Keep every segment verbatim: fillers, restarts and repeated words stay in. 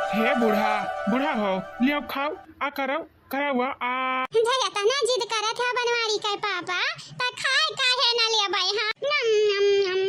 हे बूढ़ा, बूढ़ा हो, लियो खाओ, आ करो, करावा आ। जब एतना जिद करत है बनवारी के पापा, त खाए काहे न लेबै, हाँ? नम, नम, नम।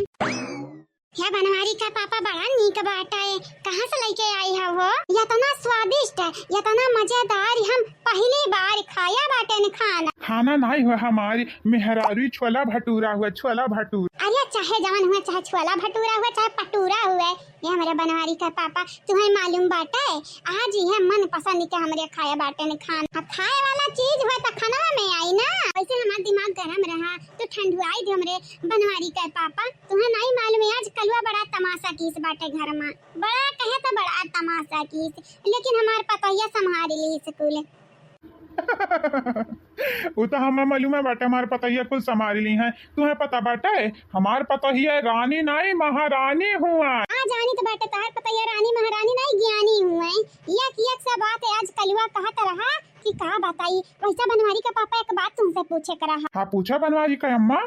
हे बनवारी के पापा, बड़ा नीक बाटे, कहाँ से लइके आई है हो? एतना स्वादिष्ट, एतना मजेदार, हम पहली बार खाया बाटेन खाना। खाना नाई हुआ हमारी मेहरारू, छोला भटूरा हुआ, छोला भटूरा। अरे चाहे जवन हुआ, चाहे छोला भटूरा हुआ, चाहे पटूरा हुआ, ये हमरे बनवारी के पापा, तुहैं मालूम बाटे, आज इहे मन पसंद के हमरे खाए बाटेन खाना। अब खाए वाला चीज होए त खानवा में आई ना। वैसे हमार दिमाग गरम रहा, तो ठंडुआई दे हमरे बनवारी के पापा। तुहैं नाई मालूम है, आज कलुआ बड़ा तमाशा कीस बाटे घर में। बड़ा कहे तो बड़ा तमाशा कीस, लेकिन हमार पतोहिया संभारी लीस कुल। उ तो हमें मालूम है बाटे, हमार पतोहिया कुल संभारी ली हैं। तुहैं पता बाटे, हमार पतोहिया रानी नाई, महारानी हुआ। हाँ, जानी तो बाटे, तोहार पतोहिया रानी महारानी नाई, ज्ञानी हुआ। एक एक से बात आज कलुआ कहत रहा कि का बताई। वैसा बनवारी का पापा, एक बात तुमसे पूछे के रहा। हाँ, पूछा बनवारी का अम्मा।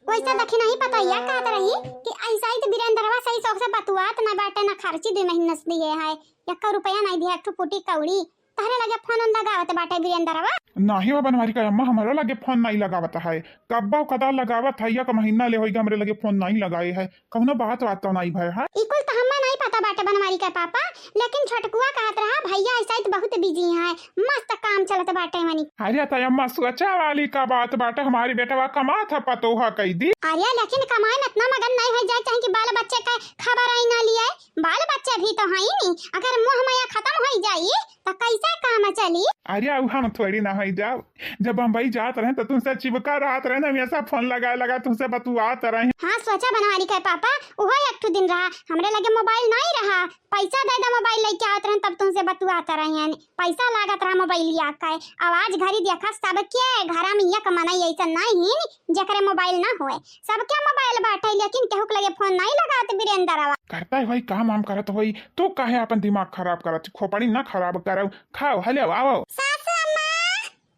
वैसा दखिनही पतोहिया कहत रही कि ऐसा ही तो वीरेंद्रवा सही शौक से बतुआत ना बाटे, ना खर्ची दू महीना से दिए है, एक रुपया नहीं दिया, एक ठो फूटी कौड़ी। तहरे लगे फोन लगावत बाटे वीरेंद्रवा? नाही हो बनवारी का अम्मा, हमरो लगे फोन नाही लगावत है। कब्बो कदा लगावत है, एक महीना ले होइगा हमरे लगे फोन नाही लगाए है। कौनो बात बात तो नाही भय है। ई कुल तो हम्मा नाही पता बाटे बनवारी का पापा, लेकिन छोटकुआ कहत रहा भैया ऐसा ही तो बहुत बिजी है, मस्त काम चलत बाटे मनी। अरे त अम्मा सोचा वाली का बात बाटे, हमारी बेटवा कमात है पतोह कई दी। अरे लेकिन कमाए में इतना मगन नहीं हो जाए, चाहे कि बाल बच्चे का खबर आई ना लिए, बाल बच्चे भी तो है नहीं, अगर मोह माया खत्म हो जाई तो कैसे काम चली? अरे, अब हम थोड़ी ना होई जाओ, जब बम्बई जात रहे तो तुमसे चिपका रहत रहे ना, हमेशा फोन लगाए लगा तुमसे बतुआत रहे। हाँ, सोचा बनवारी के पापा, उहो एक ठो दिन रहा, हमरे लगे मोबाइल नहीं रहा, पैसा दे दे मोबाइल लेके आवत रहे तब तुमसे बतुआत रहे हैं, पैसा लागत रहा मोबाइल लिया के। आवाज घरी देखा सबके घर में एक मनई ऐसा नहीं जेकरे मोबाइल ना होए, सबके मोबाइल बाटे, लेकिन केहू के लगे फोन नहीं लगात वीरेंद्रवा। करता है भाई, काम वाम करत होई, तू काहे अपन दिमाग खराब करत, खोपड़ी ना खराब करो, खाओ, हेलो, आओ। सासू अम्मा,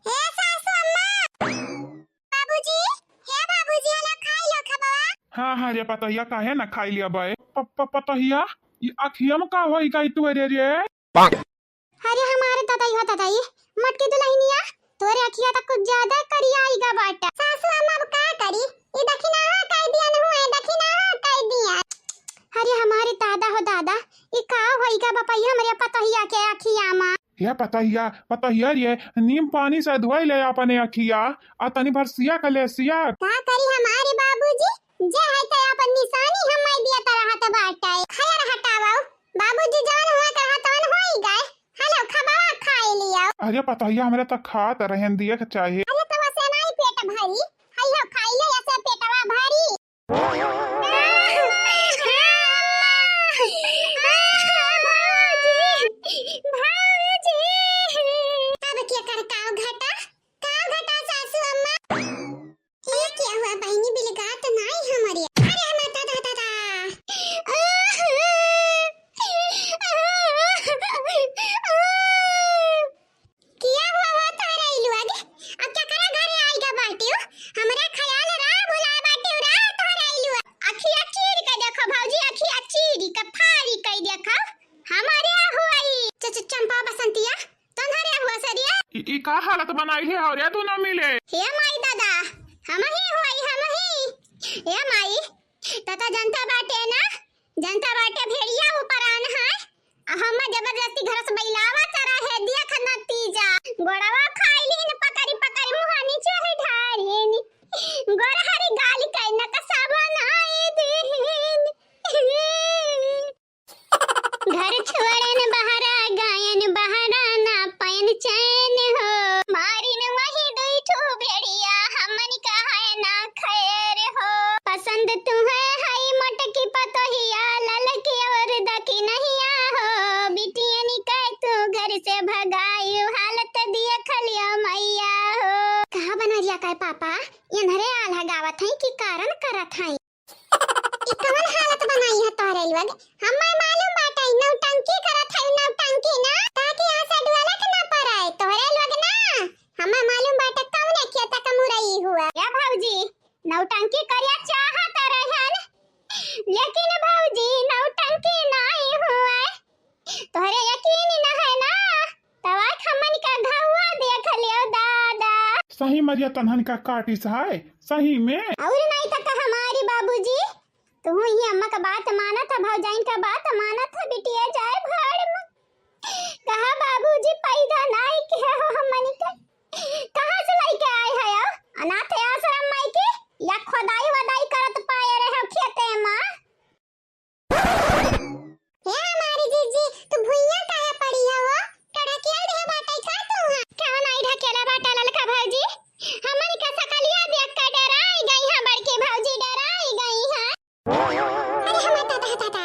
हे सासू अम्मा। बाबूजी, हे बाबूजी, हेलो, खाई लो खबवा। हाँ, हाँ रे पतोहिया, काहे ना खाई लिया बे? प-, प-, पतोहिया, ई अखिया में का होई गई तू रे रे? अरे हमारे ददाई हो ददाई, मोटकी दुल्हनिया, तोरे अखिया त कुछ ज्यादा करियाई गा बाटा। सासू अम्मा अब का करी, ई दखिनाहा कई दियन हुए, दखिनाहा कई दियन। अरे हमारे दादा हो दादा, ई का होई गा बपैया हमरे पतोहिया के अखिया मा। हे पतोहिया, पतोहिया रे, नीम पानी से धोई ले अपने अखिया, आ तनी भर सिया क ले सिया। का करी हमारे बाबूजी, जे है त अपन निशानी हमारे दिया त रहत बाटे। खैर हटावा, बाबूजी जवन हुआ कहा तवन होई गए। हेलो, खबवा खाई लियो। अरे पतोहिया, हमरे त खात रहन दिए के चाहे। अरे तो वसे नहीं पेट भरी, हेलो खाई ले, ऐसे पेटवा भरी। तब के कर काव घटा, काव घटा सासू अम्मा। ए, क्या हुआ बहिनी, बिलगात नाई हमरे? अरे माता दादा दा। क्या हुआ हो तोहरा ई लोग? अब केकरा घरे आई गा बाटियो? हमरा ख्याल रहा भुला बाटियो रहा तोहरा ई लोग। अखिया चीर के देखो भौजी, अखिया चीर के फाड़ी के देखो। हमारे हुआ ई। च-, च-, चंपा बसंतिया, तोहरे हुआ सरिया। ई, ई का हालत बनाई है और या तू ना मिले? हे माई दादा, हम ही हुआ ई, हम ही। हे माई, तता जनता बाटे ना, जनता बाटे भेड़िया ऊपर आन है। आ हम जबरदस्ती घर से बैलावा करा है, देख नतीजा। गोड़वा खाइलिन पकड़ी पकड़ी मुहानी चोहे ढारिन। गोड़ हरी गाली कई न कसावा नाई दीन। घर छोड़न बहरा गायन बहरा ना पैन चैन हो। मारिन वही दुई ठो भेड़िया हमन का है ना खैर हो। पसंद तुहे हई मोटकी पतोहिया, ललकी और दखिनहिया हो। बिटियन के तू घर से भगायु, हालत दिया खलिया मैया हो। कहा बनरिया का पापा, एन्हरे आल्हा गावत हई कि कारण करत हई? ई कवन हालत बनाई है तोहरे लोग? हमें मालूम बाटे, नौटंकी करत हई, नौटंकी ना, ताकि यहाँ से डुअलक ना पड़े तोहरे लोग ना। हमें मालूम बाटे कौन खेत का मुरई हुआ। या भौजी, नौटंकी करिया चाहत रहन, लेकिन भौजी नौटंकी नाई हुआ। अरे तनहन का काटिस है सही में। और नहीं तो का हमारी बाबूजी, तू ही अम्मा का बात मानत है, भौजाइन का बात मानत है, बिटिया जाए भाड़ में। कहा बाबूजी पैदा नाई के हो हमनी के, कहाँ से लइके आए है हो? अनाथ आश्रम में के या खोदाई वदाई करत पाए रहे हो खेते में? हे हमारी जीजी, तू भुइयां काहे पड़ी हो? का ढकेल देहे बाटे का तू? हाँ, कहाँ नाई ढकेला बाटे ललका भौजी? हमन का सकलिया देख के डराई गई है बड़की भौजी, डराई गई है। अरे हमार दादा, दादा,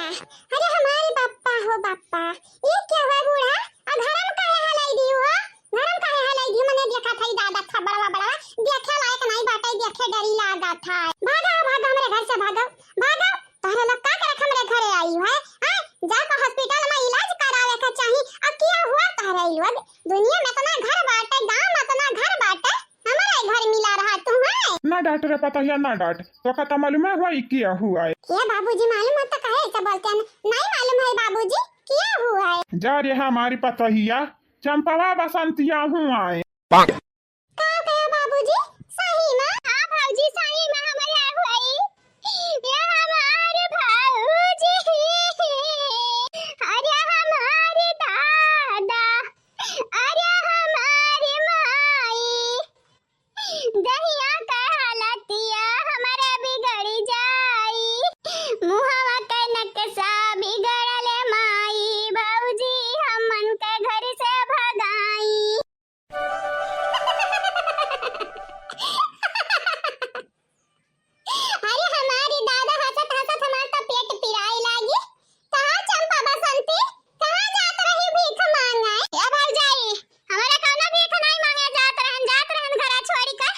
अरे हमारे बाप्पा हो बाप्पा, ये क्या हुआ बूढ़ा? आ घर में काहे हलाई दी हो? घर में काहे हलाई दी? मने देखा था ई दादा था बड़वा बड़वा, देखे लायक नहीं बाटे, देखे डरी लागा था। भागा, भागा हमरे घर से भागा, भागा। तोहरे लोग का करे हमरे घरे आई है? हाँ, जाके हॉस्पिटल में इलाज करावे के चाही। आ क्या हुआ तोहरे लोग? दुनिया में इतना घर बाटे, गांव में इतना घर बाटे, हमारा ही घर मिला रहा तू है? ना डांट रे पतोहिया, ना डांट। तोका तो मालूम है हुआ ई किया हुआ है। ये बाबूजी मालूम है तो काहे ऐसे बोलते हैं? नहीं मालूम है बाबूजी, किया हुआ है। जा रे हमारी पतोहिया, चंपवा बसंतिया हुआ है। का कहे बाबूजी? सही में? हाँ भौजी, सही में हमारे हुआ है। ये हमारे भौजी, अरे हमारे दादा, अरे हमारी माई, दहिया का हालतिया हमारा बिगड़ी जाई, मुहवा के नक्शा बिगड़ले माई, भौजी हमन के घर से भगाई। अरे हमारी दादा, हंसत हंसत हमार तो पेट पिराए लागी। कहाँ चंपा बसंती, कहाँ जात रही भीख मांगे? ए भौजाई, हमारे कौनो भीख नहीं मांगे जात रहन, जात रहन घरा छोड़ी के,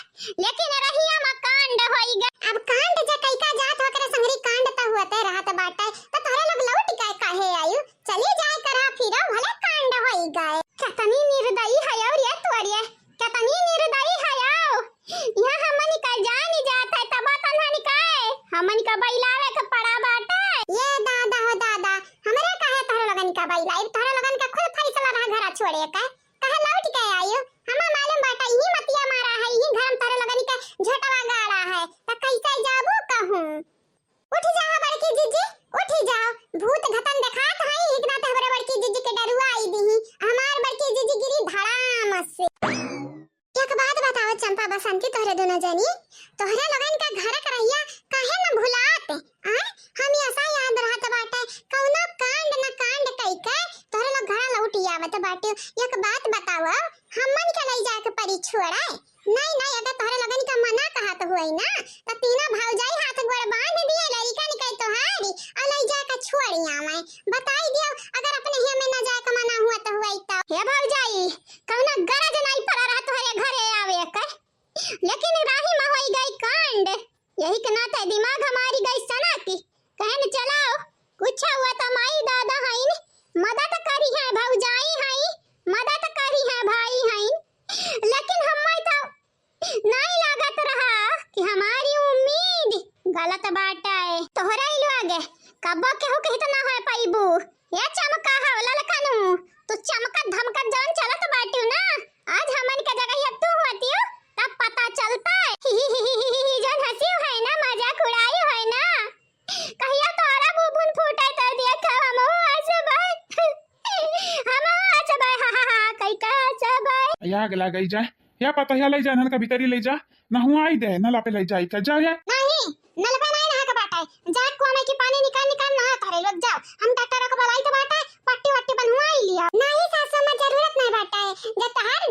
लेकिन रहिया में कांड होई गए। अब कांड जे कई का जात हो करे संगरी, कांड तो हुअते रहत बाटे, तो तोहरे लोग लौट के काहे आयु? चली जाए करा फिरा भले कांड होई गए। कितनी निर्दयी है और ये तोरिए, कितनी निर्दयी है आओ। यहाँ हमनी का जान ही जात है, तब तन्हन का है। हमनी का बैलावे के पड़ा बाटे। ये दादा हो दादा, हमरे काहे तोहरे लोगन का बैलाई, तोहरे लोगन का खुद फैसला रहा घरा छोड़े का। कहे लौट के आयु, हमें मालूम बाटे, यही मतिया मारा है, यही घर में तोहरे लोगन के झोटवा गाड़ा है, तो कैसे जाबू कहूँ? उठ जाओ बड़की जीजी, उठ जाओ। भूत घतन देखात हई, एक नाते हमरे बड़की जीजी के डरुआई दीही। हमार बड़की जीजी गिरी धड़ाम से। एक बात बताओ चंपा बसंती, तोहरे दोनों जनी, तोहरे लोगन का घर करैया काहे न भुलात? आय, हमेशा याद रहत बाटे, कौनो कांड न कांड कई के तोहरे लोग घर लौट आवत बाटे। एक बात बताओ, हमन के लई जाए के परी छोड़े? नहीं, नहीं, अगर तोहरे लोगन का मना कहत हुई ना, तो तीनों भौजाई हाथ गोड़ बांध दिए, लड़िकन के तोहारी, और ले जाके छोड़ आवे। बताई दियो, अगर अपने हिया में न जाए का मना हुआ तो हुआ तो। हे भौजाई, कौनो गरज नहीं पड़ा रहा तोहरे घरे आवे के, लेकिन राही में होई गई कांड। यही के नाते दिमाग हमारी गई सनक। कहन चलाओ, कुछ हुआ तो माई दादा हईन, मदद करी है, भौजाई हई, मदद करी है, भाई हईन, लेकिन हम्मे तो नहीं लागत रहा कि हमारी उम्मीद गलत बाटे। तोहरा ही लोग कब्बो केहू के हित ना होए पाइबू। ये चमका हो ललकनू, तू चमकत धमकत जौन चलत बाटियो ना, आज हमन के जगह तू होतियो, तब पता चलता। ही ही ही ही ही ही, जौन हंसी है ना, मजाक उड़ाई है ना, कहिया तोरा बुबुन फूटे तो देखा, हमहू हंसबै। हमहू हंसबै, हा, हा, हा, कई का हंसबै। या आग लागई जा। या पतोहिया लई जा, इन्हन का भीतरी लई जा। नहुआई दे, नला पे लई जाई का, जा, जा। नहीं, नल पे नहीं नहा के बाटे। जा कुआं में की पानी निकाल, निकाल नहा तोहरे लोग जाओ। हम डॉक्टर को बुलाई तो बाटे, पट्टी वट्टी बनवाई लिया। नहीं सासू माँ, जरूरत नहीं बाटे। जब तोहार